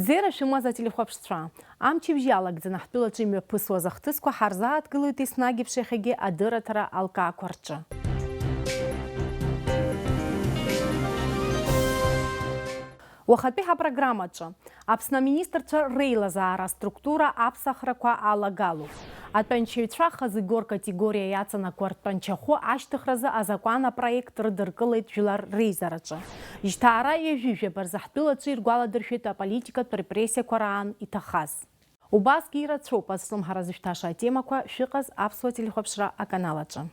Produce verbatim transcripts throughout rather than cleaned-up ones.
Бзиара шәымаз ателехәаԥшцәа! Амчыбжь иалагӡаны ҳтәылаҿы имҩаԥысуаз ахҭысқәа ҳарзааҭгылоит еснагь еиԥш иахьагьы адырраҭара алкаақәа рҿы. Уахатәи ҳапрограммаҿы Аԥсны аминистрцәа реилазаара аструктура аԥсахрақәа алагалоуп. Атәанчаҩцәа хазы-гор категориа иаҵанакуа ртәанчахәы ашьҭыхразы азакәан апроект рыдыркылеит жәлар реизараҿы. Жьҭаара ҩажәи жәаба рзы ҳтәылаҿы иргәаладыршәеит аполитикатә репрессиақәа раан иҭахаз. Убасгьы ирацәоуп азҿлымҳара зышәҭаша атемақәа, шәыҟаз аԥсуа телехәаԥшра аканал аҿы.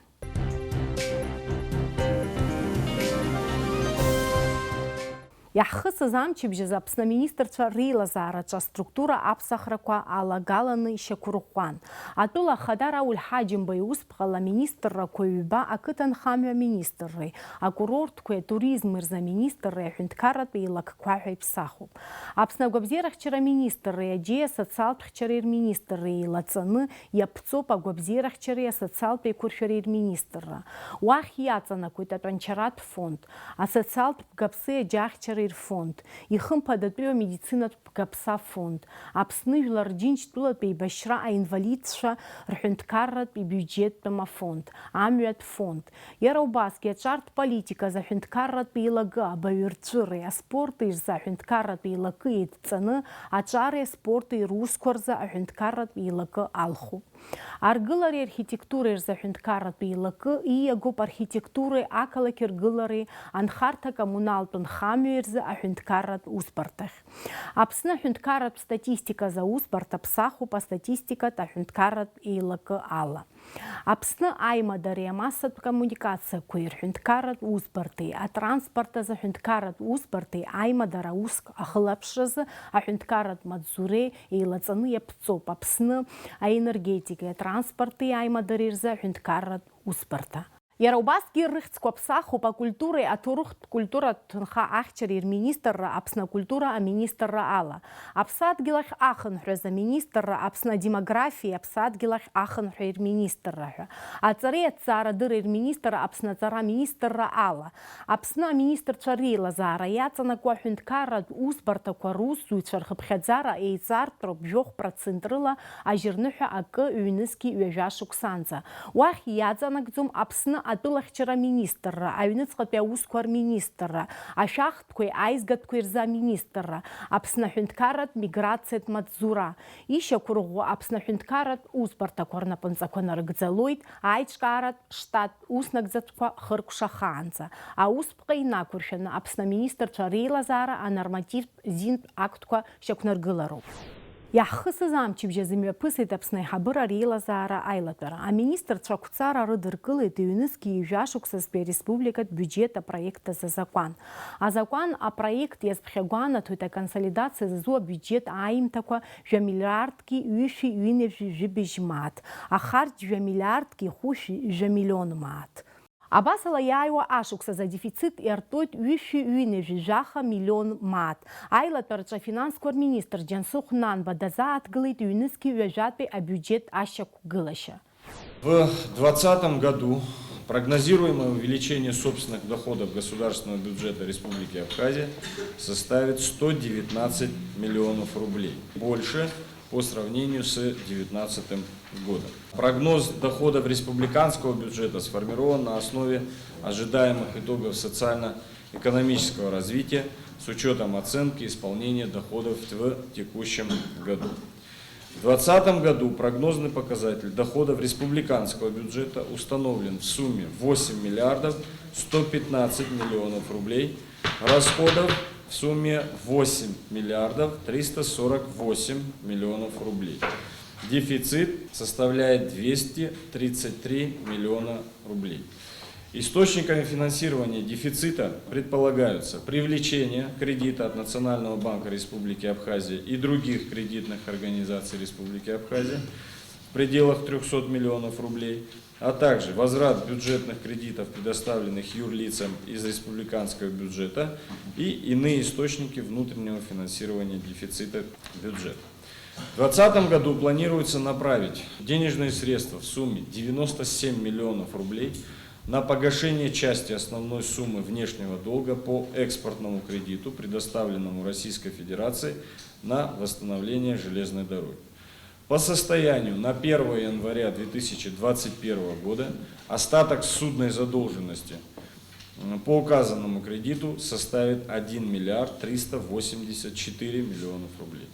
Иаҳхысыз амчыбжь азы Аԥсны аминистрцәа реилазаараҿы аструктура аԥсахрақәа алагаланы ишьақәырӷәӷәан. Атәыла ахада Рауль Ҳаџьымба иусԥҟала аминистррақәа ҩба, ақыҭанхамҩа аминистрреи, акурортқәеи атуризми рзы аминистрреи аҳәынҭқарратә еилакқәа ҳәа иԥсахуп. Аԥсны агәабзиарахьчара аминистрреи аџьеи асоциалтә хьчареи рминистрреи еилаҵаны иаԥҵоуп агәабзиарахьчареи асоциалтә еиқәыршәареи рминистрра. Уахь иаҵанакуеит атәанчаратә фонд, асоциалтә бгаԥси аџьаахьчареи рфонд, ихымԥадатәиу амедицинатә бгаԥса фонд, Аԥсны Жәлар Џьынџьтәылатә еибашьра аинвалидцәа рҳәынҭқарратә ибиуџьеттәым афонд, амҩатә фонд. Иара убасгьы аҿартә политиказы аҳәынҭқарратә еилакы, абаҩрҵәыреи аспорти рзы аҳәынҭқарратә еилакы еидҵаны, аҿареи аспорти русқәа рзы аҳәынҭқарратә еилакы алхуп. Аргылареи архитектуреи рзы аҳәынҭқарратә еилакы ииагоуп архитектуреи ақалақь ргылареи анхарҭа-коммуналтә нхамҩеи рзы аҳәынҭқарратә усбарҭахь. Аԥсны аҳәынҭқарратә статистиказы аусбарҭа ԥсахуп астатистикатә аҳәынҭқарратә еилакы ала. Аԥсны аимадареи амассатә коммуникациақәеи рҳәынҭқарратә усбарҭеи, атранспорт азы аҳәынҭқарратә усбарҭеи аимадара уск ахылаԥшразы аҳәынҭқарратә маҵзуреи еилаҵаны иаԥҵоуп Аԥсны аенергетикеи атранспорти аимадареи рзы аҳәынҭқарратә усбарҭа. Иара убасгьы рыхьӡқәа ԥсахуп акультуреи аҭоурыхтә культуратә ҭынха ахьчареи рминистрра Аԥсны акультура аминистрра ала, аԥсадгьыл ахь ахынҳәразы аминистрра Аԥсны адемографиеи аԥсадгьыл ахь ахынҳәреи рминистрра ҳәа, аҵареи аҭҵаарадырреи рминистрра Аԥсны аҵара аминистрра ала, Аԥсны аминистрцәа реилазаара иаҵанакуа аҳәынҭқарратә усбарҭақәа русзуҩцәа рхыԥхьаӡара еиҵартәроуп жәохә процент рыла ажьырныҳәа акы ҩнызқьи ҩажәа шықәсанӡа. Уахь иаҵанакӡом Аԥсны атәылахьчара аминистрра, аҩныҵҟатәи аусқәа рминистрра, ашәахтәқәеи аизгатәқәеи рзы аминистрра, Аԥсны аҳәынҭқарратә миграциатә маҵзура. Ишьақәырӷәӷәо Аԥсны аҳәынҭқарратә усбарҭақәа рнапынҵақәа нарыгӡалоит аиҿкааратә штаттә уснагӡатәқәа хыркәшахаанӡа. Аусԥҟа инақәыршәаны Аԥсны аминистрцәа реилазаара анормативтә зинтә актқәа шьақәнаргылароуп. Иаҳхысыз амчыбжь азы мҩаԥысит Аԥсны аиҳабыра реилазаара аилатәара. Аминистрцәа ақәҵара рыдыркылеит ҩнызқьи ҩажәа шықәсазтәи ареспубликатә биуџьет апроект азы азакәан. Азакәан апроект иазԥхьагәанаҭоит аконсолидациа зызу абиуџьет ааимҭақәа жәа миллиардки ҩышәи ҩынҩажәи жәибжь мааҭ, ахарџь жәа миллиардки хәышәи жәа миллион мааҭ. Абасала, иааиуа ашықәсазы адефицит иартуеит ҩышәи ҩынҩажәи жәаха миллион мааҭ. Аилатәараҿы афинансқәа рминистр Џьансыхә Нанба дазааҭгылеит ҩнызқьи ҩажәатәи абиуџьет ашьақәгылашьа. В двадцатом году прогнозируемое увеличение собственных доходов государственного бюджета Республики Абхазия составит сто девятнадцать миллионов рублей. Больше по сравнению с девятнадцатым годом. Прогноз доходов республиканского бюджета сформирован на основе ожидаемых итогов социально-экономического развития с учётом оценки исполнения доходов в текущем году. В двадцатом году прогнозный показатель доходов республиканского бюджета установлен в сумме восемь миллиардов сто пятнадцать миллионов рублей, расходов в сумме восемь миллиардов триста сорок восемь миллионов рублей. Дефицит составляет двести тридцать три миллиона рублей. Источниками финансирования дефицита предполагаются привлечение кредита от Национального банка Республики Абхазия и других кредитных организаций Республики Абхазия в пределах трёхсот миллионов рублей, а также возврат бюджетных кредитов, предоставленных юрлицам из республиканского бюджета, и иные источники внутреннего финансирования дефицита бюджета. В двадцатом году планируется направить денежные средства в сумме девяносто семь миллионов рублей На погашение части основной суммы внешнего долга по экспортному кредиту, предоставленному Российской Федерации на восстановление железной дороги. По состоянию на первое января две тысячи двадцать первого года остаток судной задолженности, м, по указанному кредиту составит один миллиард триста восемьдесят четыре миллионов рублей.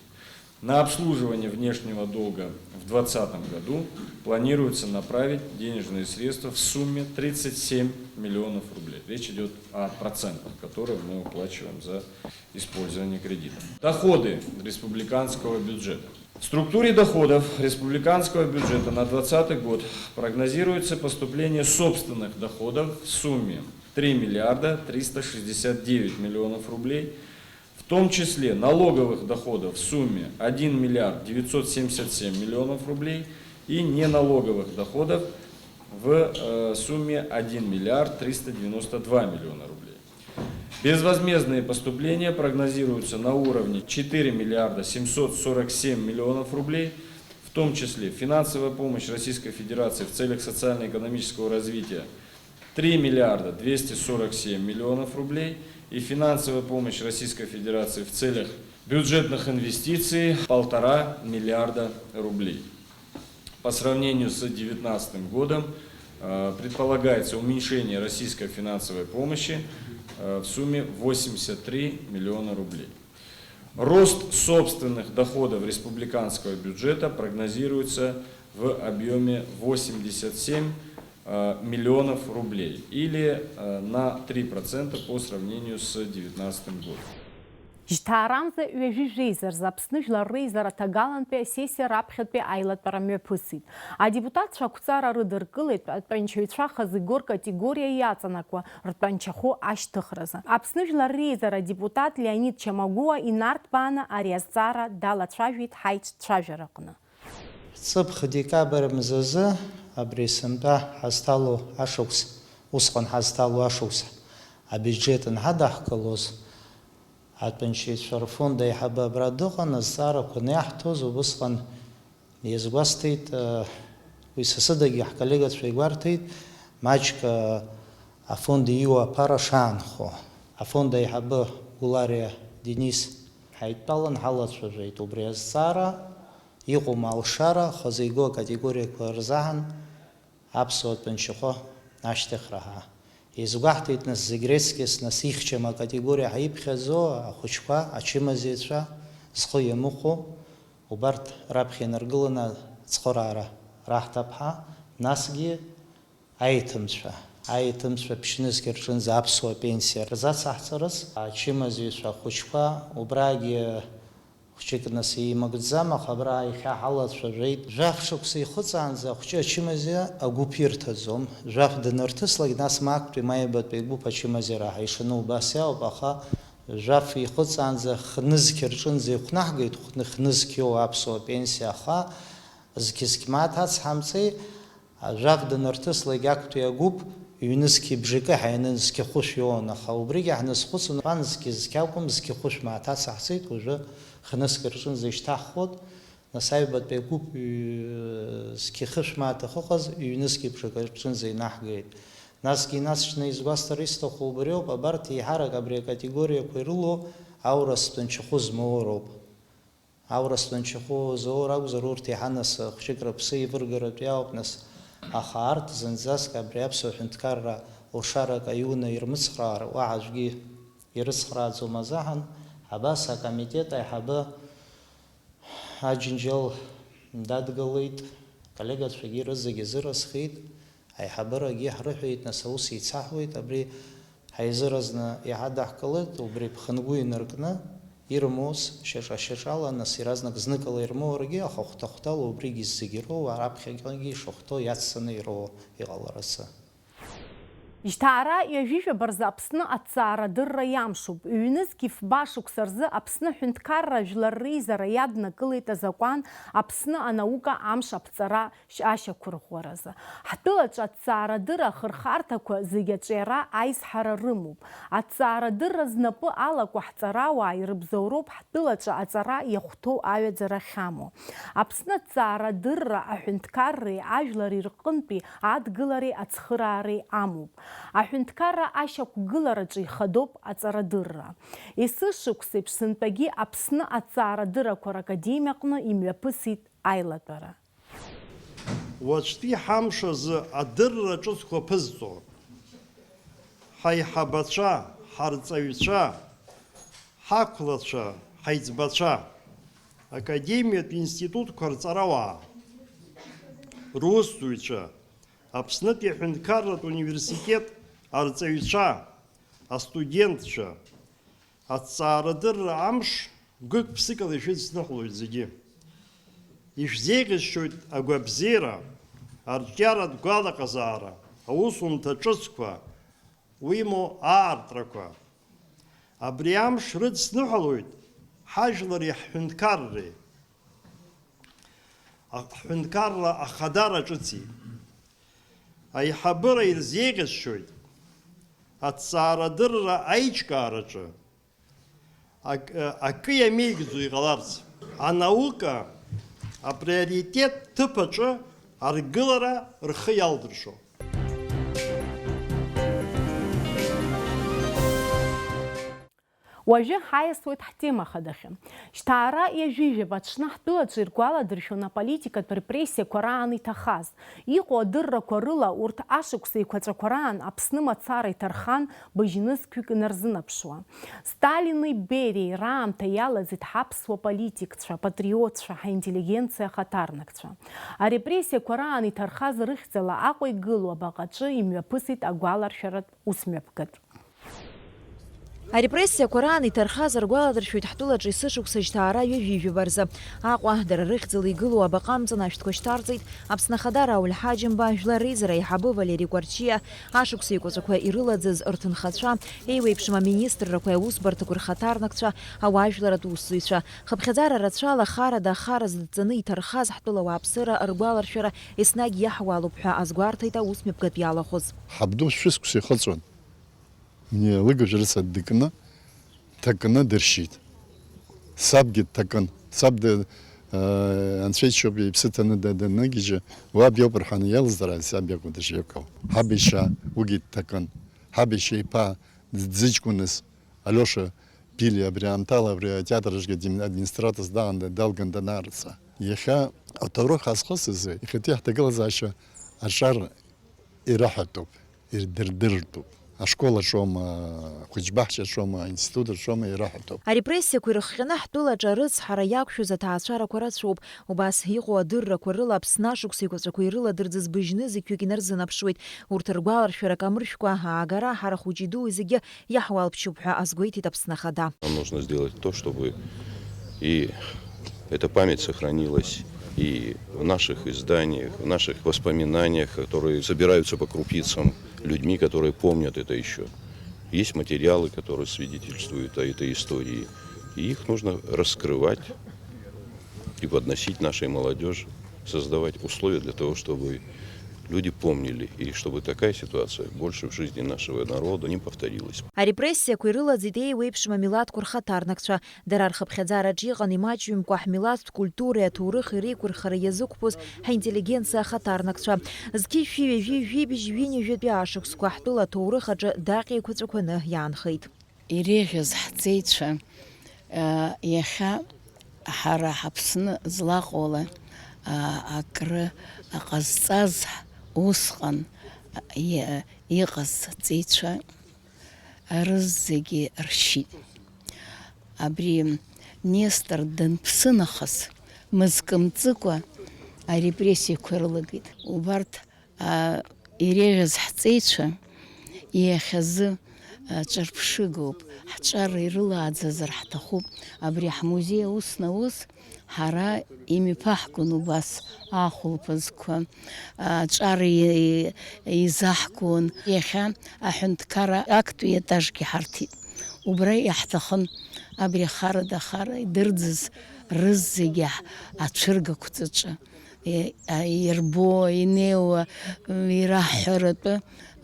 На обслуживание внешнего долга в двадцатом году планируется направить денежные средства в сумме тридцать семь миллионов рублей. Речь идёт о процентах, которые мы уплачиваем за использование кредита. Доходы республиканского бюджета. В структуре доходов республиканского бюджета на двадцатый год прогнозируется поступление собственных доходов в сумме три миллиарда триста шестьдесят девять миллионов рублей, в том числе налоговых доходов в сумме один миллиард девятьсот семьдесят семь миллионов рублей и неналоговых доходов в, э, сумме один миллиард триста девяносто два миллиона рублей. Безвозмездные поступления прогнозируются на уровне четыре миллиарда семьсот сорок семь миллионов рублей, в том числе финансовая помощь Российской Федерации в целях социально-экономического развития три миллиарда двести сорок семь миллионов рублей и финансовая помощь Российской Федерации в целях бюджетных инвестиций полтора миллиарда рублей. По сравнению с девятнадцатым годом, э, предполагается уменьшение российской финансовой помощи, э, в сумме восемьдесят три миллиона рублей. Рост собственных доходов республиканского бюджета прогнозируется в объёме восемьдесят семь, э, миллионов рублей или, э, на три процента по сравнению с девятнадцатым годом. Жьҭаарамза ҩажәи жәеиза рзы Аԥсны Жәлар Реизара ҭагалантәи асессиа раԥхьатәи аилатәара мҩаԥысит. Адепутатцәа ақәҵара рыдыркылеит атәанчаҩцәа хазы-игор категориа иаҵанакуа ртәанчахәы ашьҭыхразы. Аԥсны Жәлар Реизара адепутат Леонид Чамагәуа инарҭбааны ари азҵаара далацәажәеит ҳаиҿцәажәараҟны. Ҵыԥх декабр мзазы абри сынтәа ҳазҭало ашықәс, усҟан ҳазҭало ашықәс абиуџьет анҳадаҳкылоз, атәанчаҩцәа рфонд аиҳабы абра дыҟан, азҵаарақәа аниаҳҭоз, убысҟан иазгәасҭеит, уи са сыдагьы ҳколлегацәа игәарҭеит, маҷк афонд ииуа аԥара шаанхо. Афонд аиҳабы Гәлариа Денис ҳаидтәалан ҳалацәажәеит убри азҵаара, иҟоума алшара хазы игоу акатегориақәа рзаҳан аԥсуа тәанчахәы ашьҭыхра ҳәа. Изгәаҳҭеит, нас, зегь реизгьы, нас, ихьчам акатегориа ҳәа иԥхьаӡо ахәыҷқәа, ачымазаҩцәа, зхы иамыхәо, убарҭ раԥхьа инаргыланы ацхыраара раҳҭап ҳәа, насгьы аиҭымцәа, аиҭымцәа ԥшьнызқь рҿынӡа аԥсуа пенсиа рзацаҳҵарыз, ачымазаҩцәа ахәыҷқәа, убрагьы хәҷык нас еимакӡам, аха абра иахьа ҳалацәажәеит. Жәаф шықәса ихыҵаанӡа ахәҷы ачымазаҩ агәыԥ ирҭаӡом. Жәаф данырҭыслак, нас ма актәи ма аҩбатәи агәыԥ ачымазаҩра ҳәа ишаны убас иауп, аха жәаф ихыҵаанӡа хнызқь рҿынӡа ихәнаҳгеит, хны-, хнызқь иоуа аԥсуа пенсиа, аха зқьы-зқьы мааҭ ацҳамҵеи, Жәаф данырҭыслак актәи агәыԥ ҩнызқьи бжакы ҳәа ианын, зқьы хәышә иоуан, аха убригьы ҳназхәыцын, ҳәан, зқьы-зқьы акәым, зқьы хәышә мааҭ ацаҳҵеит, уажәы хнызқь рҿынӡа ишьҭаҳхуеит, нас аҩбатәи агәыԥ ҩ-, зқьы хышә мааҭ ахьыҟаз ҩнызқьи бжакы рҿынӡа инаҳгеит. Насгьы инасшьны изгәасҭар исҭаху убриоуп, абарҭ еиҳарак абри акатегориақәа ирылоу аурыс тәанчахәы змоу роуп. Аурыс тәанчахәы зоур акәзар, урҭ еиҳа нас хәҷык рыԥсы еивыргаратәы иаауп, нас, аха арҭ зынӡаск абри аԥсуа ҳәынҭқарра лшарак аиуны ирмыцхраар, уаҳа аӡәгьы ирыцхрааӡом азыҳәан, абас акомитет аиҳабы Аџьынџьал дадгылеит, коллегацәагьы рызегьы зыразхеит. Аиҳабырагьы ҳрыҳәеит, нас аус еицаҳуеит, абри ҳаизыразны иҳадаҳкылеит, убри ԥхынгәы инаркны ирымоз, шьаҿа-шьаҿала, нас иаразнак зныкала ирмоургьы, аха хәҭа-хәҭала убригьы зегьы роуа, раԥхьаҟагьы ишахәҭоу иацҵаны ироуа иҟаларацы. Жьҭаара ҩажәижәаба рзы Аԥсны аҭҵаарадырра иамшуп. Ҩнызқь ифба шықәса рзы Аԥсны аҳәынҭқарра жәлар реизара иаднакылеит азакәан Аԥсны анаука амш аԥҵара ашьақәырӷәӷәаразы. Ҳтәылаҿы аҭҵаарадырра ахырхарҭақәа зегьы аҿиара аизҳара рымоуп. Аҭҵаарадырра знапы алаку ҳҵарауаа ирыбзоуроуп ҳтәылаҿы аҵара иахәҭоу аҩаӡара ахьамоу. Аԥсны аҭҵаарадырра аҳәынҭқарреи ажәлари рҟынтәи адгылареи ацхыраареи амоуп. Аҳәынҭқарра ашьақәгылараҿы ихадоуп аҵарадырра. Есышықәсеиԥш сынтәагьы Аԥсны аҭҵаарадыррақәа ракадемиаҟны имҩаԥысит аилатәара. Уаҵәтәи ҳамш азы адырра ҿыцқәа ԥызҵо, ҳаиҳабацәа, ҳарҵаҩцәа, ҳақәлацәа, ҳаиҵбацәа, академиатә институтқәа рҵарауаа, русзуҩцәа, Аԥснытәи аҳәынҭқарратә университет арҵаҩцәа, астудентцәа, аҭҵаарадырра амш гәык-ԥсыкала ишәыдысныҳәалоит зегьы. Ишәзеиӷьасшьоит агәабзиара, арҿиаратә гәалаҟазаара, аусумҭа ҿыцқәа, уимоу аартрақәа. Абри амш рыдсныҳәалоит ҳажәлари ҳҳәынҭқарреи, аҳәынҭқарра ахадара ҿыци. Аиҳабыра ирзеиӷьасшьоит аҭҵаарадырра аиҿкаараҿы ак-, акы иамеигӡо иҟаларц, анаука априоритет ҭыԥ аҿы аргылара рхы иалдыршо. Уажәы ҳаиасуеит ҳтема хадахьы. Жьҭаара ҩажәижәаба аҽны ҳтәылаҿы иргәаладыршәон аполитикатә репрессиақәа раан иҭахаз. Иҟоу адыррақәа рыла урҭ ашықәс еиқәаҵәақәа раан Аԥсны мацара иҭархан быжьнызқьҩык инарзынаԥшуа. Сталини Бериеи раамҭа иалаӡит ҳаԥсуа политикцәа, патриотцәа, ҳинтеллигенциа ахаҭарнакцәа. Арепрессиақәа раан иҭархаз рыхьӡала Аҟәа игылоу абаҟаҿы имҩаԥысит агәаларшәаратә усмҩаԥгатә. Арепрессиақәа раан иҭархаз ргәаладыршәоит ҳтәылаҿы есышықәса жьҭаара ҩажәижәаба рзы. Аҟәа, дара рыхьӡала игылоу абаҟа амҵан ашәҭқәа шьҭарҵеит Аԥсны Ахадара Ауль Ҳаџьымба, Жәлар реизара аиҳабы Валери Кәарҷиа, ашықәс еиқәаҵәақәа ирылаӡыз рҭынхацәа, еиуеиԥшым аминистррақәеи аусбарҭақәеи рхаҭарнакцәа, ауаажәларатә усзуҩцәа. Хыԥхьаӡара рацәала харада ахара зыдҵаны иҭархаз ҳтәыла ауааԥсыра ргәаларшәара еснагь иаҳуалуп ҳәа азгәарҭеит аусмҩаԥгатә иалахәыз. Ҳабду шәышықәса ихыҵуан. Лыгажә рыцҳа дыкны, дҭакны дыршьит. Сабгьы дҭакын. Саб ды-, э, анцәа иџьшьоуп, иԥсы ҭаны да-, даныгьежьы, уаб иоуп рҳәаны иалызҵара, саб иакәын дышиақәгылоу. Ҳаб иашьа уигьы дҭакын. Ҳаб иашьа иԥа ӡ-, ӡыҷкәыныз, Алиоша Пили, абри аамҭала абри атеатр аҿгьы админ-, администраторс даан-, далган данаарца. Иахьа аҭоурых ҳазхысыз, ихатәы ҳҭагылазаашьа аҿар ираҳәатәуп, ирдырдыртәуп. Ашкол аҿоума, ахәыҷбаҳча аҿоума, аинститут аҿоума, ираҳәатәуп. Арепрессиақәа ирыхҟьаны ҳтәылаҿы арыцҳара иақәшәаз аҭаацәарақәа рацәоуп. Убас иҟоу адыррақәа рыла Аԥсны ашықәс еиқәаҵәақәа ирыладырӡыз быжьнызқьҩык инарзынаԥшуеит. Урҭ ргәаларшәара камыршәкәа аагара ҳара хәыҷи-дуи зегьы иаҳуалԥшьоуп ҳәа азгәеиҭеит Аԥсны Ахада. Нам нужно сделать то, чтобы и эта память сохранилась и в наших изданиях, в наших воспоминаниях, которые собираются по крупицам людьми, которые помнят это ещё. Есть материалы, которые свидетельствуют о этой истории. И их нужно раскрывать, преподносить нашей молодёжи, создавать условия для того, чтобы люди помнили, и чтобы такая ситуация больше в жизни нашего народа не повторилась. Арепрессиақәа ирылаӡит еиуеиԥшым амилаҭқәа рхаҭарнакцәа. Дара рхыԥхьаӡараҿ иҟан имаҷҩымкәа ҳмилаҭтә культуреи аҭоурыхи реиқәырхара иазықәԥоз ҳинтеллигенциа ахаҭарнакцәа. Зқьи шәи ҩажәи жәибжь ҩынҩажәатәи ашықәсқәа ҳтәыла аҭоурых аҿы даҟьа еиқәаҵәақәаны иаанхеит. Иреиӷьыз ҳҵеицәа, а, иахьа ҳара ҳаԥсны злаҟоула, а, акры ҟазҵаз усҟан, а, и-, иҟаз ҳҵеицәа рызегьы ршьит. Абри Нестор данԥсы нахыс, мызкы мҵыкәа арепрессиақәа ирылагеит. Убарҭ а, иреиӷьыз ҳҵеицәа иахьазы, а, ҿырԥшыгоуп, Ҳҿар ирылааӡазар ҳҭахуп. Абри ҳмузеи аус наус ҳара имҩаԥаҳгон убас ахәылԥазқәа, аҿар и-, изаҳгон. Иахьа аҳәынҭқарра актәи етажгьы ҳарҭеит. Убра иаҳҭахын абри ахарада ахара идырӡыз рызегьы ацәыргақәҵаҿы. Е, а, ирбо, инеиуа, м, ираҳҳәаратәы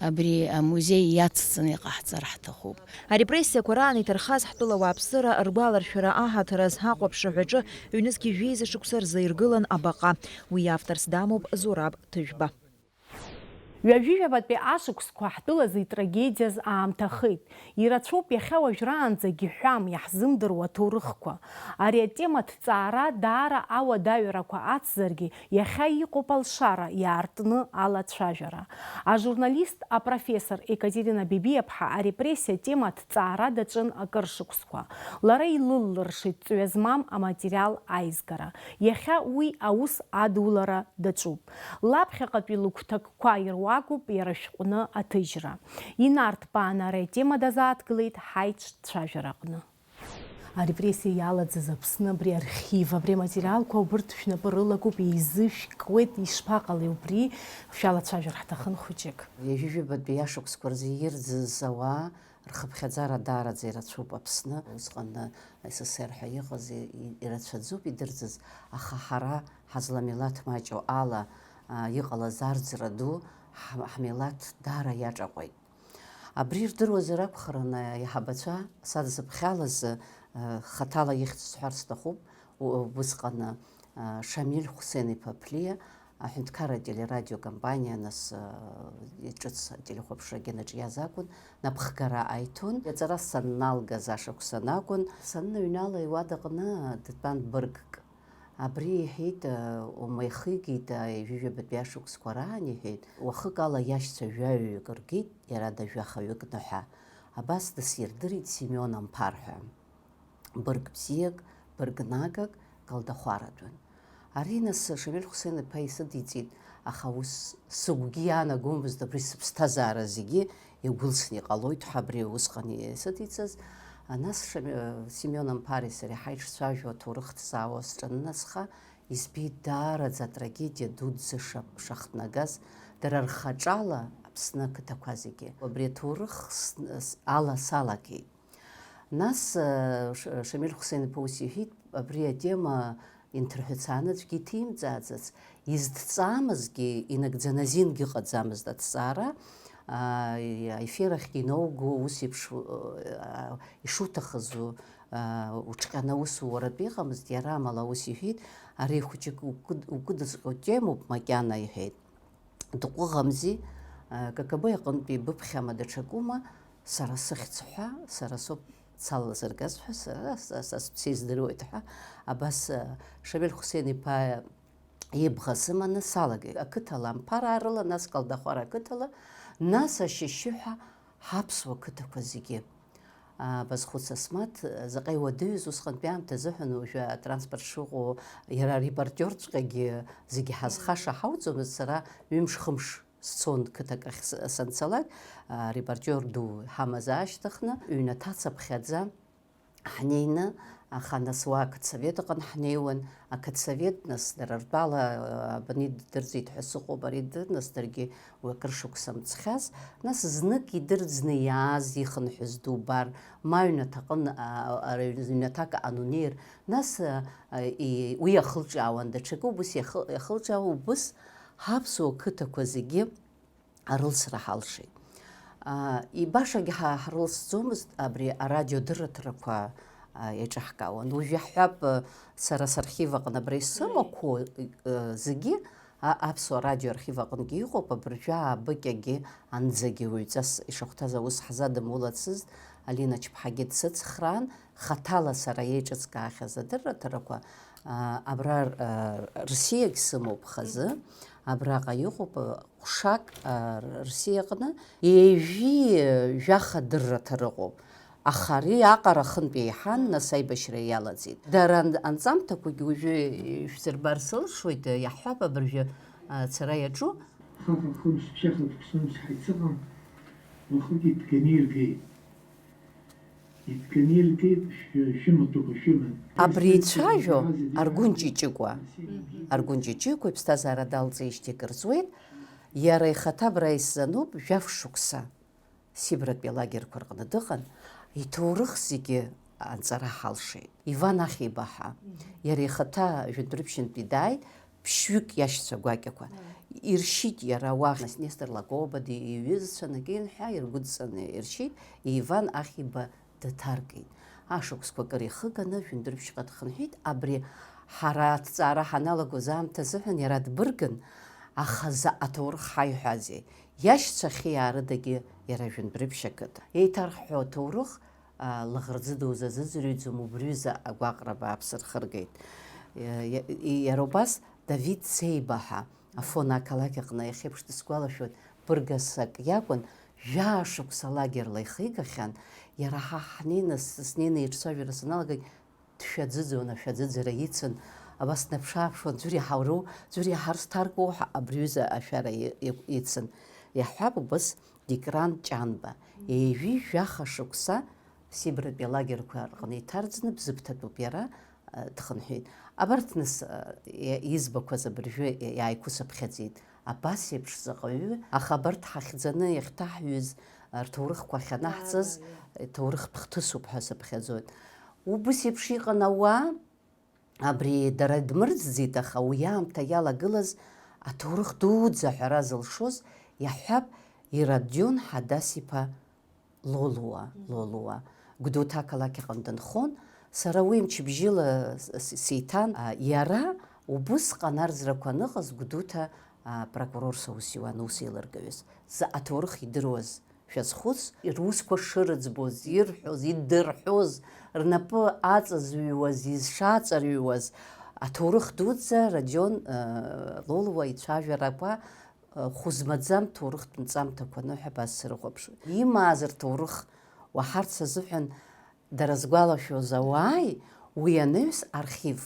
абри амузеи иацҵаны иҟаҳҵар ҳҭахуп. Арепрессиақәа раан иҭархаз ҳтәыла ауааԥсыра ргәаларшәара аҳаҭыр азы ахәаԥшра ҳәаҿы ҩнызқьи жәеиза шықәса рзы иргылан абаҟа. Уи авторс дамоуп Зураб Ҭыжәба. Ҩажәижәабатәи ашықәсқәа ҳтәылазы итрагедиаз аамҭахеит. Ирацәоуп иахьа уажәраанӡагь иҳәам, иаҳзымдыруа аҭоурыхқәа. Ари атема аҭҵаара даара ауадаҩрақәа ацзаргьы, иахьа иҟоуп алшара иаартны алацәажәара. Ажурналист, апрофессор Екатерина Бебиаԥҳа арепрессиа атема аҭҵаара даҿын акыр шықәсқәа. Лара илыллыршеит ҵҩа змам аматериал аизгара. Иахьа уи аус адулара даҿуп. Лаԥхьаҟатәи лыгәҭакқәа ируакуп иара шәҟәны аҭыжьра. Инарҭбааны ари атема дазааҭгылеит ҳаиҿцәажәараҟны. Арепрессиа иалаӡыз Аԥсны абри архив, абри аматериалқәа убырҭ шәнапы рылагоуп, еизышәкуеит, ишԥаҟалеи убри, шәалацәажәар ҳҭахын хәыҷык. Ҩажәижәабатәи ашықәсқәа рзы ирӡыз ауаа рхыԥхьаӡара даараӡа ирацәоуп Аԥсны. Усҟан СССР ҳәа иҟаз и-, и-, ирацәаӡоуп идырӡыз, аха ҳара ҳазламилаҭ маҷу ала, а, иҟалаз арӡра ду ҳм-, ҳмилаҭ даара иаҿаҟәеит. Абри рдыруазар акәхарын, аиҳабацәа, са дзыԥхьалаз, а, хаҭала ихьӡ сҳәар сҭахуп, у-, убысҟан, а, Шамиль Хәсен-иԥа Ԥлиа, аҳәынҭқарра ателерадиокомпаниа, нас, а, ҿыц ателехәаԥшра агенаҿ иаз акәын, напхгара аиҭон. Иаҵара санналгаз ашықәсан акәын, санныҩнала иуадаҟны дтәан быргк. Абри иҳәеит, ума ихигеит, ҩажәижәабатәи ашықәсқәа раан иҳәеит, уахык ала иашьцәа жәаҩаҩык ргеит, иара дажәахаҩыкны ҳәа. Абас дысирдырит Семион Амԥар ҳәа. Бырг бзиак, бырг нагак, калдахәаратәын. Ари нас Шамиль Хәсен-иԥа исыдиҵеит, аха ус сыгәгьы иаанагомызт абри сыԥсҭазаара зегьы иагәылсны иҟалоит ҳәа абри усҟан исыдиҵаз. Нас Шами-, Семион Амԥари сареи ҳаиҿцәажәо аҭоурых ҭҵаауа сҿыннасха, избеит даараӡа атрагедиа дуӡӡа ша-, шахҭнагаз, дара рхаҿала Аԥсны ақыҭақәа зегьы. Абри аҭоурых с-, с-, ала салагеит. Нас, э, Ш-, Шамиль Хәсен-иԥа ус иҳәеит, абри атема инҭырҳәыцааны аӡәгьы иҭимҵааӡац, изҭҵаамызгьы инагӡаны азингьы ыҟаӡамызт аҭҵаара, а, и-, аефир ахьгьы иноуго ус еиԥш, э, ишуҭахыз у-, а, уҽҟьаны аус ууратәы иҟамызт, иара амала ус иҳәеит, ари хәыҷык укыд-, укыдызҟьо темоуп макьана, иҳәеит. Дыҟәыӷамзи, а, К К Б аҟынтәи быԥхьама даҽакума, сара сыхьӡ ҳәа, сара соуп салазыргаз ҳәа, сара са, са сыԥсы издыруеит ҳәа, абас, а, Шамиль Хәсен-иԥа ибӷа сыманы салагеит. Ақыҭала Амԥар аарыла, нас Калдахәара ақыҭала, нас Ашьшьыҳәа ҳаԥсуа қыҭақәа зегьы. Абазхәыц Асмаҭ, заҟа иуадаҩыз усҟантәи аамҭа азыҳәан, уажәы атранспорт шыҟоу, иара арепортерҵәҟьагьы зегьы ҳазхаша ҳауӡомызт, сара ҩымш-хымш сцон қыҭак ахь с-, санцалак, арепортер ду ҳамаз аашьҭыхны, ҩнаҭа цаԥхьаӡа ҳнеины, аха нас уа ақыҭсовет аҟны ҳнеиуан, ақыҭсовет, нас, дара ртәала, а, абни ддырӡит ҳәа сыҟоуп, ари дыр, нас даргьы уи акыр шықәса мцхьаз, нас знык идырӡны иааз ихынҳәыз дубар, ма аҩнаҭаҟын, а, а, аҩнаҭак аанунеир, нас, а, а, и-, уи иахылҿиаауан, даҽакы убыс иахы-, иахылҿиаауа, убыс ҳаԥсуа қыҭақәа зегьы арылсра ҳалшеит. А, ибашагьы ҳа-, ҳрылсӡомызт, абри арадиодырраҭарақәа, а, еиҿаҳкаауан. Уажә иаҳҳәап, а, сара сархив аҟны абра исымақәоу, а, зегьы, а, Аԥсуа радио архив аҟынгьы иҟоуп, абыржәы аабыкьагьы анӡагьы уаҩҵас ишахәҭаз аус ҳзадымулацызт, Алина Чыԥҳагьы дсыцхраан, хаҭала сара еиҿыскаахьаз адырраҭарақәа, а, абра, а, Рсиагь сымоуп хазы, абраҟа иҟоуп, а, ҟәшак, а, Рсиаҟны ҩажәи жәаха дырраҭар ыҟоуп. Аха ари аҟара хынтә еиҳан, нас аибашьра иалаӡит. Дара ан-, анҵамҭақәагьы уажәы шәзырбар сылшоит, иаҳҳәап абыржәы, а, ацара иаҿу. Хаха хымш, ԥшьаха ԥшымш ҳаицыҟан, уахыки дганы иргеит. Абри ицәажәо Аргәын Ҷыҷыкәа. Аргәын Ҷыҷыкәа иԥсҭазаара далҵижьҭеи акыр ҵуеит. Иара ихаҭа абра исзануп, жәаф шықәса Сибратәи алагерқәа рҟны дыҟан, иҭоурых зегьы анҵара ҳалшеит. Иван Ахиба ҳәа, иара ихаҭа жәантәырԥшьынтәи дааит, ԥшьҩык иашьцәа гәакьақәа. Иршьит иара уахь, нас Нестор Лакоба ди-, иҩызцәа Накин ҳәа иргәыдҵаны иршьит, Иван Ахиба дыҭаркит. Ашықәсқәа акыр ихыганы, жәындыршәҟа дхынҳәит, абри ҳара аҭҵаара ҳаналагоз аамҭа азыҳәан иара дбыргын, аха заҟа ҭоурых ҳаиҳәазеи, иашьцәа ахьиаарыдагьы иара жәындыршәа ақыҭа. Еиҭарҳәо аҭоурых, а, лаӷырӡы дузазыӡырҩӡом, убриҩыза агәаҟра бааԥс рхыргеит. Иа-, иа-, иара убас Давид Цеиба ҳәа, Афон ақалақь аҟны иахьеиԥш дысгәалашәоит, быргасак иакәын, жәаа шықәса лагерла ихигахьан, иара ҳа ҳнеины, с-, снеины ирцәажәара саналагагь, дшәаӡыӡон, ашәаӡыӡара ицын, абас днаԥшы-ааԥшуан, ӡәыр иаҳару, ӡәыр иаҳар сҭаркуоу ҳәа абри ҩыза ашәара и-, и-, ицын. Иаҳҳәап, убас Дикран Ҷанба, ҩажәи жәаха шықәса Сибратәи алагерқәа рҟны иҭарӡны Бзыԥҭатәуп иара, э, дхынҳәит. Абарҭ нас, э, иа-, избақәаз абыржәы иааиқәысыԥхьаӡеит. Абас еиԥш заҟаҩы, аха абарҭ ҳахьӡаны иахьҭаҳҩыз, э, рҭоурыхқәа ахьанаҳҵаз, э, ҭоурыхтә хҭысуп ҳәа сыԥхьаӡоит. Убыс еиԥш иҟан ауаа, абри дара дмырӡӡеит, аха уи аамҭа иалагылаз аҭоурых дуӡӡа ҳәара зылшоз иаҳҳәап, Иродион Ҳадас-иԥа Лолуа, Лолуа, Гәдоуҭа ақалақь аҟны дынхон, сара уи мчыбжьыла с-, с-, сеиҭан, а, иара убысҟан арӡрақәа аныҟаз Гәдоуҭа, а, прокурорс аус иуан, ус еилыргаҩыс. Заҟа ҭоурых идыруаз шәазхәыц, русқәа шырыӡбоз, ирҳәоз, идырҳәоз, рнапы аҵазҩуаз, изшаҵарҩуаз, аҭоурых дуӡӡа Родион, а, Лолуа ицәажәарақәа хәызмаӡам ҭоурыхтә нҵамҭақәа аныҳәа абас срыхәаԥшуеит. Имааз рҭоурых уаҳарц азыҳәан дара згәалашәоз ауааи уи анаҩс архив,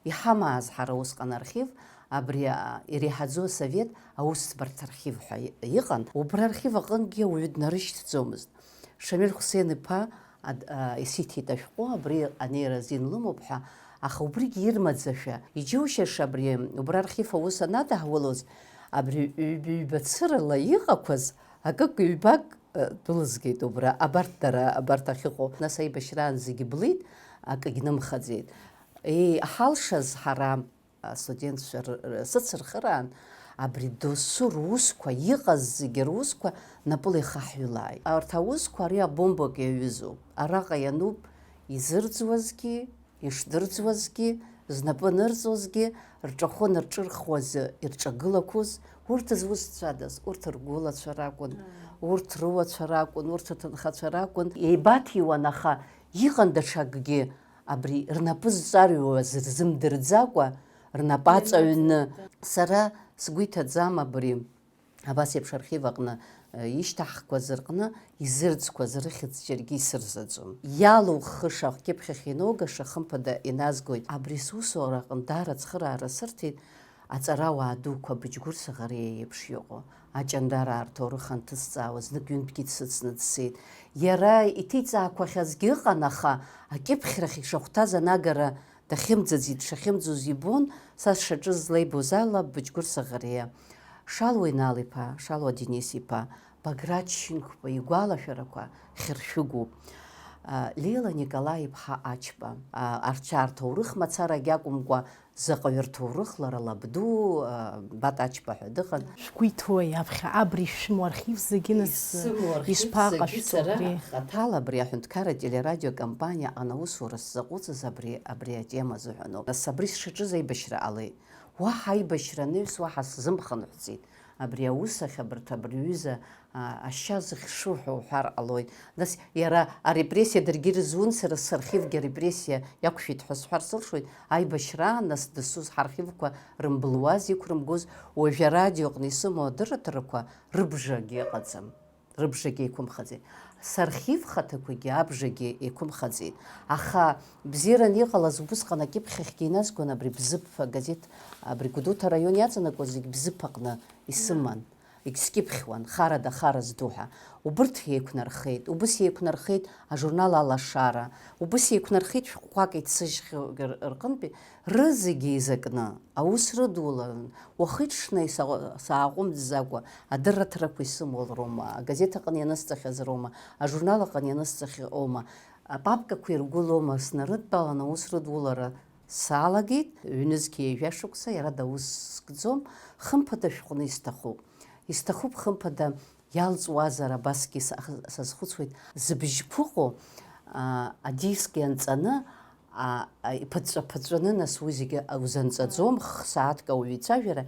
иҳамааз ҳара усҟан архив, абри, а, иреиҳаӡоу асовет аусӡбарҭа архив ҳәа и-, иҟан. Убра архив аҟынгьы ауаҩы днарышьҭӡомызт. Шамиль Хәсен-иԥа ад-, а, исиҭеит ашәҟәы, абри анеира азин лымоуп ҳәа, аха убригьы ирмаӡашәа, иџьоушьаша абри, убра архив аус анадаҳулоз, абри ҩба-, ҩба цырала иҟақәаз акык-ҩбак, а, дәылызгеит убра, абарҭ дара, абарҭ ахьыҟоу. Нас аибашьраан зегьы блит, акгьы нымхаӡеит. Еи, ҳалшаз ҳара, астудентцәа р-, р-, сыцырхыраан, абри досу русқәа, иҟаз зегьы русқәа напыла ихаҳҩылааит. Арҭ аусқәа ари абомбак иаҩызоуп. Араҟа иануп изырӡуазгьы, ишдырӡуазгьы, знапы анырҵозгьы, рҿахәы анырҿырхуаз ирҿагылақәоз, урҭ зусҭцәадаз, урҭ ргәылацәа ракәын, урҭ рыуацәа ракәын, урҭ рҭынхацәа ракәын. Еибаҭиуан, аха иҟан даҽакгьы, абри рнапы зҵарҩуаз рзымдырӡакәа, рнапы аҵаҩны. Сара сгәы иҭаӡам абри, абас еиԥш архив аҟны, э, ишьҭаҳхқәаз рҟны изырӡқәаз рыхьӡ џьаргьы исырзаӡом. Иалухыша, кьыԥхьахь иноугаша, хымԥада иназгоит. Абри сусура аҟны даара ацхыраара сырҭеит. Аҵарауаа дуқәа Быџьгәыр Саӷариа иеиԥш иҟоу, аҷандараа рҭоурых анҭысҵаауа, знык ҩынтәгьы дсыцны дцеит. Иара иҭиҵаақәахьазгьы ыҟан, аха акьыԥхьрахь ишахәҭаз анагара дахьымӡаӡеит, дшахьымӡоз ибон, са сшаҿыз злеибоз ала, Быџьгәыр Саӷариа. Шалуа Инал-иԥа, Шалуа Денис-иԥа, Баграт Шьынқәба игәалашәарақәа хьыршәыгуп. А, Леила Николаи-иԥҳа Ачба, а, арча рҭоурых мацарагь акәымкәа, заҟаҩы рҭоурых лара лабду, а, Бат Ачба ҳәа дыҟан. Шәгәы иҭоуи аԥхьа абри шәымоу архив зегьы нас? Исымоу архив зегьы ишԥаҟашәҵо сара убри? Хаҭала абри аҳәынҭқарра телерадиокомпаниа аҟны аусура сзаҟәыҵыз абри, абри атема азыҳәаноуп. Нас абри сшаҿыз аибашьра ҟалеит. Уаҳа аибашьра анаҩс уаҳа сзымхынҳәӡеит. Абри аус ахь абарҭ абри ҩыза, а, ашьа зыхьшуҳәа уҳәар ҟалоит. Нас иара арепрессиа даргьы ирызун, сара сархивгьы арепрессиа иақәшәеит ҳәа сҳәар сылшоит, аибашьраан нас дасу ҳархивқәа рымбылуаз, иқәрымгоз, уажә арадиоҟны исымоу адырраҭарақәа рыбжагьы ыҟаӡам, рыбжагьы еиқәымхаӡеит. Сархив хаҭақәагьы абжагьы еиқәымхаӡеит. Аха бзиараны иҟалаз убысҟан акьыԥхьахьгьы иназгон абри Бзыԥ агазеҭ, абри Гәдоуҭа араион иаҵанакуаз зегь Бзыԥ аҟны исыман. Егьскьыԥхьуан, харада хара зду ҳәа. Убырҭ еиқәнархеит, убыс еиқәнархеит ажурнал Алашара, убыс еиқәнархеит шәҟәқәак еицсыжьхьоу р-, рҟынтәи, рызегьы еизакны, аус рыдуларын, уахи-ҽни са-, сааҟәымҵӡакәа, адырраҭарақәа исымоу роума, агазеҭ аҟны ианысҵахьаз роума, ажурнал аҟны ианысҵахьоу роума, апапкақәа иргәылоума, снарыдтәалан аус рыдулара салагеит, ҩнызқь ҩажәа шықәса иара даус скӡом, хымԥада шәҟәны исҭахуп. Исҭахуп хымԥада иалҵуазар, абасгьы са-, сазхәыцуеит, зыбжьқәа ыҟоу, а, адиск ианҵаны, а, а, иԥыҵәҵәа-ԥыҵәҵәаны, нас уи зегьы узанҵаӡом, х-, сааҭк ауаҩы ицәажәара,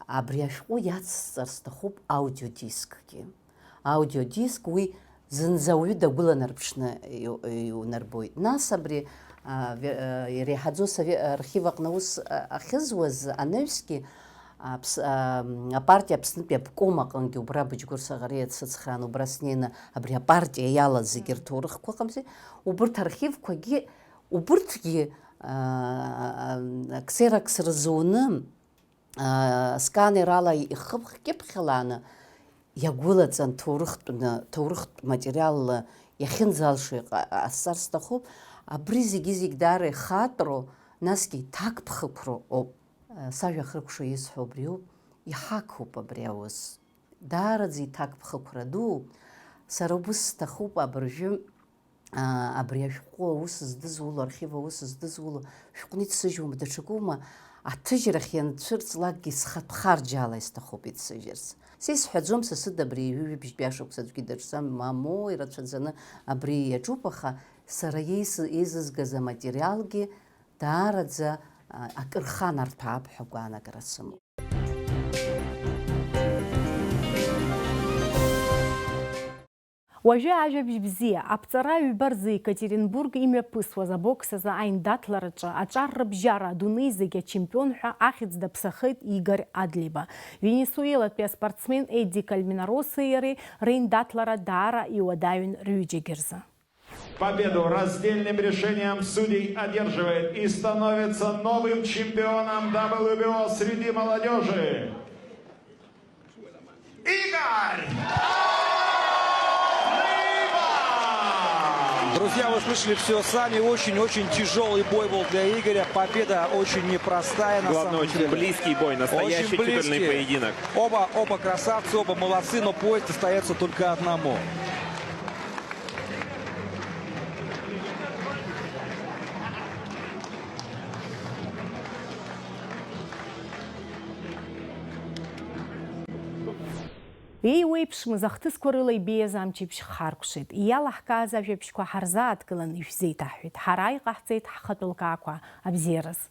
абри ашәҟәы иацсҵар сҭахуп аудиодискгьы. Аудиодиск уи зынӡа ауаҩы дагәыланарԥшны иу-, иунарбоит. Нас абри, а, ве-, а, иреиҳаӡоу сове-, архив аҟны аус, а, ахьызуаз анаҩсгьы, аԥс-, а, м, апартиа Аԥснытәи абком аҟынгьы убра Быџьгәыр Саӷариа дсыцхраан, убра снеины абри апартиа иалаз зегьы рҭоурыхқәа ыҟамзи, убырҭ архивқәагьы, убырҭгьы, а, а, а, ксерокс рзуны, аа, сканерала ихыԥхь-кьыԥхьлааны иагәылаҵан, ҭоурыхтәны, ҭоурыхтә материалла иахьынӡалшо иҟа-, ҟасҵар сҭахуп. Абри зегьы-зегь даара ихатәроу, насгьы иҭакԥхықәроу ауп. Сажәа ахыркәшо исҳәо убриоуп, иҳақуп абри аус. Даараӡа иҭакԥхықәра дууп. Сара убыс сҭахуп абыржәы. Аа, абри ашәҟәы аус здызуло, архив аус здызуло, шәҟәны иццыжьуама, даҽакума, аҭыжьрахь ианцәырҵлакгьы схатә харџьаала исҭахуп иццыжьырц. Са исҳәаӡом, сасыда абри ҩажәи жәибжьтәи ашықәс аӡәгьы дыршӡам, мамоу, ирацәаӡаны абри иаҿуп, аха сара еис-, еизызгаз аматериалгьы даараӡа, а, акыр хан арҭәаап ҳәа агәаанагара сымоуп. Уажәы ажәабжь бзиа, аԥҵара ҩба рзы Екатеринбург имҩаԥысуаз абокс азы аиндаҭлараҿы аҿар рыбжьара адунеи зегьы ачемпион ҳәа ахьӡ даԥсахеит Игорь Адлеиба. Венесуелатәи аспортсмен Эдди Кальминароси иареи реиндаҭлара даара иуадаҩын рҩыџьагьы рзы. Победу раздельным решением судей одерживает и становится новым чемпионом W B O среди молодежи Игорь! Друзья, вы слышали все сами. Очень-очень тяжелый бой был для Игоря. Победа очень непростая, на Главное, самом очень деле. Близкий бой, настоящий Очень титульный близкий. Поединок. Оба, оба красавцы, оба молодцы, но поезд остается только одному. Еиуеиԥшмыз ахҭысқәа рыла ибеиаз амчыбжь харкәшеит. Иалаҳкааз ажәабжьқәа ҳарзааҭгылан ишәзеиҭаҳҳәеит. Ҳара иҟаҳҵеит ҳхатәы лкаақәа. Абзиараз.